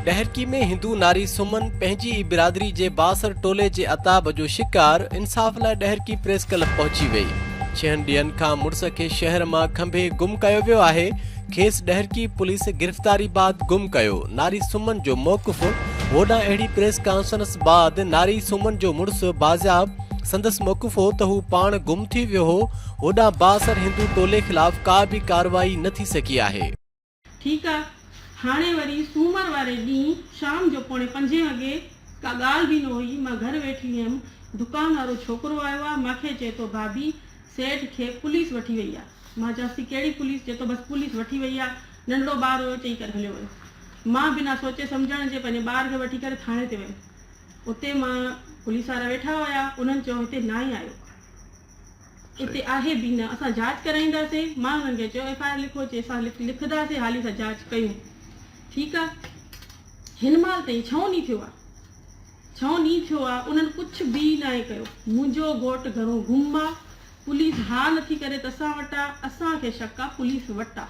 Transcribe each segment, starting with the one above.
ڏهرڪي ۾ هندو ناري سمن پنهنجي ئي برادري جي بااثر ٽولي جي عتاب جو شڪار، انصاف لاء ڏهرڪي پريس ڪلب پهچي وئي. ڇهن ڏينهن کان مڙس کي شهر مان کنڀي گم ڪيو ويو آهي، کيس ڏهرڪي پوليس گرفتاري بعد گم ڪيو، ناري سمن جو موقف، هوڏانهن اهڙي پريس ڪانفرنس بعد ناري سمن جو مڙس بازياب سندس موقف هو ته هو پاڻ گم ٿي ويو هو، هوڏانهن بااثر هندو ٽولي خلاف ڪا به ڪارروائي نه ٿي سگهي آهي. ٺيڪ آ. هاڻي وري سومر واري ڏينهن شام جو پوڻي پنجين وڳي، ڪا ڳالهه به نه هئي، مان گهر ويٺي هيم، دڪان وارو ڇوڪرو آيو آ، مان کي چئي ٿو ڀاڀي سيٺ کي پوليس وٺي وئي آ. مان چيانس ٿي ڪهڙي پوليس؟ چئي ٿو بس پوليس وٺي وئي آ. ننڍڙو ٻار هيو چئي ڪري هليو ويو. مان بنا سوچي سمجهڻ جي پنهنجي ٻار کي وٺي ڪري ٿاڻي تي ويم. اتي مان پوليس وارا ويٺا هيا، انهن چيو هتي ناهي آيو. اتي آهي به نه، اسان جاچ ڪرائينداسين، مان انهن کي چيو ايف I R لکو، چي اسان لکنداسين، حالي اسان جاچ ڪيون، ٺيڪ آ، هن مهل تائين ڇهون ڏينهن ٿيو آ، ڇهون ڏينهن ٿيو آ، انهن ڪجهه به ناهي ڪيو، منهنجو گهوٽ گهرو گم آ، پوليس ها نٿي ڪري ته اسان وٽ آ، اسان کي شڪ آ پوليس وٽ آ.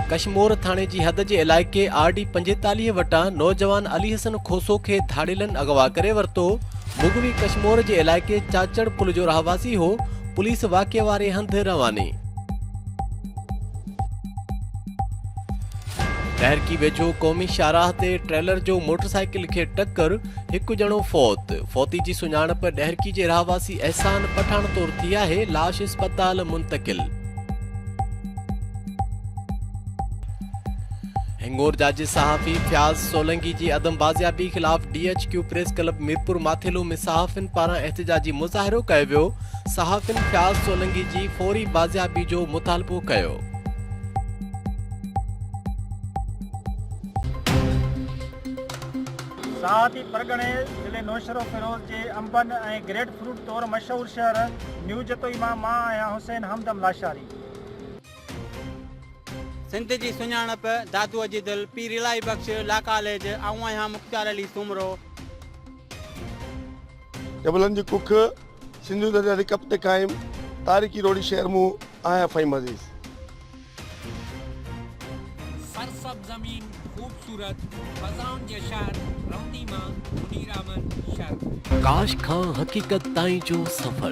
ڪشمور ٿاڻي جي حد جي علائقي آر ڊي 45 وٽان نوجوان علي حسن کوسو کي ڌاڙيلن اغوا ڪري ورتو، مغوي ڪشمور جي علائقي چاچڙ پل جو رهواسي هو، پوليس واقعي واري هنڌ رواني. ڏهرڪي ويجهو قومي شاهراهه تي ٽريلر جو موٽرسائيڪل کي ٽڪر، هڪ ڄڻو فوت، فوتي جي سڃاڻپ ڏهرڪي جي رهواسي احسان پٺاڻ طور ٿي آهي، لاش اسپتال منتقل. هنڱورجا جي صحافي فياض سولنگي جي عدم بازيابي خلاف D H Q press club Mirpur Mathelo ۾ صحافين پاران احتجاجي مظاهرو ڪيو ويو، صحافين فياض سولنگي جي فوري بازيابي جو مطالبو ڪيو. ساهتي پرڳڻي ضلعي نوشهروفيروز جي انبن ۽ گريٽ فروٽ طور مشهور شهر نيو جتوئي مان مان آهيان حسين همدم لاشاري. سنڌ جي سڃاڻپ دادوء جي دل پير الاهي بخش لا ڪاليج آئون آهيان مختيار علي سومرو. جبلن جي ڪک، سنڌو درياء جي ڪپ تي قائم تاريخي روهڙي شهر مون آهيان فهيم عزيز. سرسبز زمين خوبصورت فضائن جي شهر روني مان منير احمد شر. ڪاش کان حقيقت تائين جو سفر.